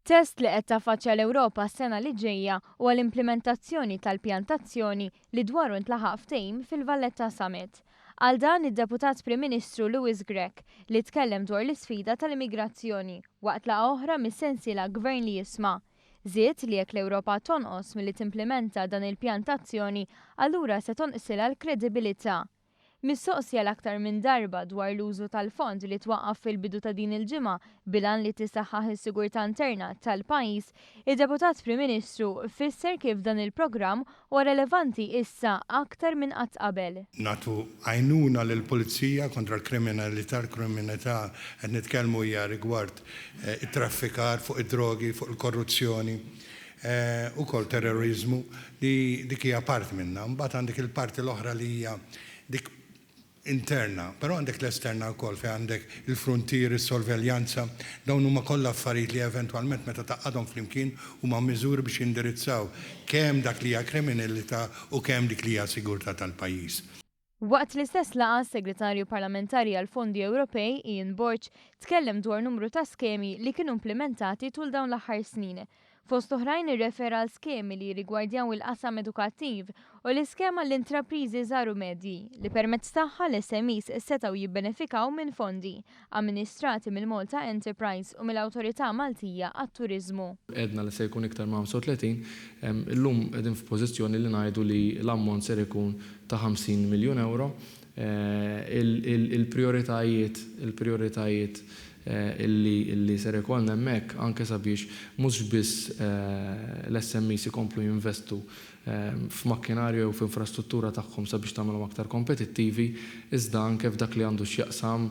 Test li qed taffaċċja l-Ewropa s-sena li ġejja huwa l-implimentazzjoni tal-pjan t'azzjoni li dwaru ntlaħaq ftehim fil-Valletta Summit. Qal dan id-Deputat Prim Ministru Louis Grech li tkellem dwar l-isfida tal-immigrazzjoni waqt laqgħa oħra mis-sensiela Gvern li Jisma'. Żied li jekk l-Ewropa tonqos milli timplimenta dan il-pjan t'azzjoni allura se tonqsilha l-kredibilità. Mistoqsi għal aktar minn darba dwar l-użu tal-fond li twaqqaf fil-bidu ta' din il-ġimgħa bil-għan li tissaħħaħ is-sigurtà interna tal-pajjiż, id-Deputat Prim Ministru fisser kif dan il-programm huwa relevanti issa aktar minn qatt qabel. Nagħtu għajnuna lill-Pulizija kontra l-kriminalità, l-kriminalità qed nitkellmu hija rigward it-traffikar fuq id-drogi, fuq il-korruzzjoni. Ukoll terroriżmu li dik hija parti minnha. Mbagħad għandek il-parti l-oħra li hija dik interna, però għandek l-esterna wkoll fejn għandek il-fruntieri, is-sorveljanza. Dawn huma kollha affarijiet li eventwalment meta tgħaqqadhom flimkien huma miżuri biex jindirizzaw kemm dak li hija kriminalità u kemm dik li hija sigurtà tal-pajjiż. Waqt l-istess laqgħa s-Segretarju Parlamentari għall-Fondi Ewropej, Ian Borg, tkellem dwar numru ta' skemi li kienu implimentati tul dawn l-aħħar snin. Fost oħrajn irrefera għal skemi li jirrigwardjaw il-qasam edukattiv u l-iskema għall-intrapriżi żgħar u medji, li permezz tagħha l-SMEs setgħu jibbenefikaw minn fondi, amministrati mill-Malta Enterprise u mill-Awtorità Maltija għat-Turiżmu. Għedna li se jkun iktar minn 35, illum qegħdin f'pożizzjoni li ngħidu li l-ammont ser ikun ta' 50 miljun ewro. Il-prijoritajiet, il-prijoritajiet illi ser ikollna hemmhekk anke sabiex mhux biss l-SMEs ikomplu jinvestu f'makkinarju jew f'infrastruttura tagħhom sabiex tagħmilhom aktar kompetittivi, iżda anke f'dak li għandu x'jaqsam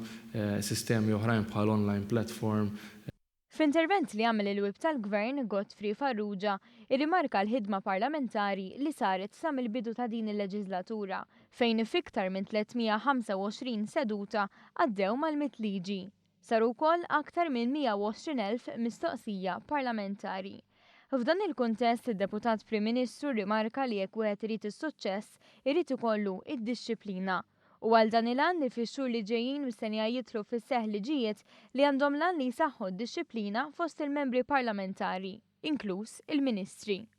sistemi oħrajn bħal online platform. F'intervent li għamel il-Whip tal-Gvern, Godfrey Farrugia, irrimarka l-ħidma parlamentari li saret sa mill-bidu ta' din il-leġiżlatura, fejn f'iktar minn 325 seduta għaddew mal-mitt liġi. Saru wkoll aktar minn 120,000 mistoqsija parlamentari. F'dan il-kuntest, id-Deputat Prim Ministru rrimarka li jekk wieħed irid is-suċċess, irid ikollu d-dixxiplina. U għal dan il-għan li fix-xhur li ġejjin mistennija jidħlu fis-seħħ liġijiet li għandhom l-għan li jsaħħu d-dixxiplina fost il-membri parlamentari, inkluż il-ministri.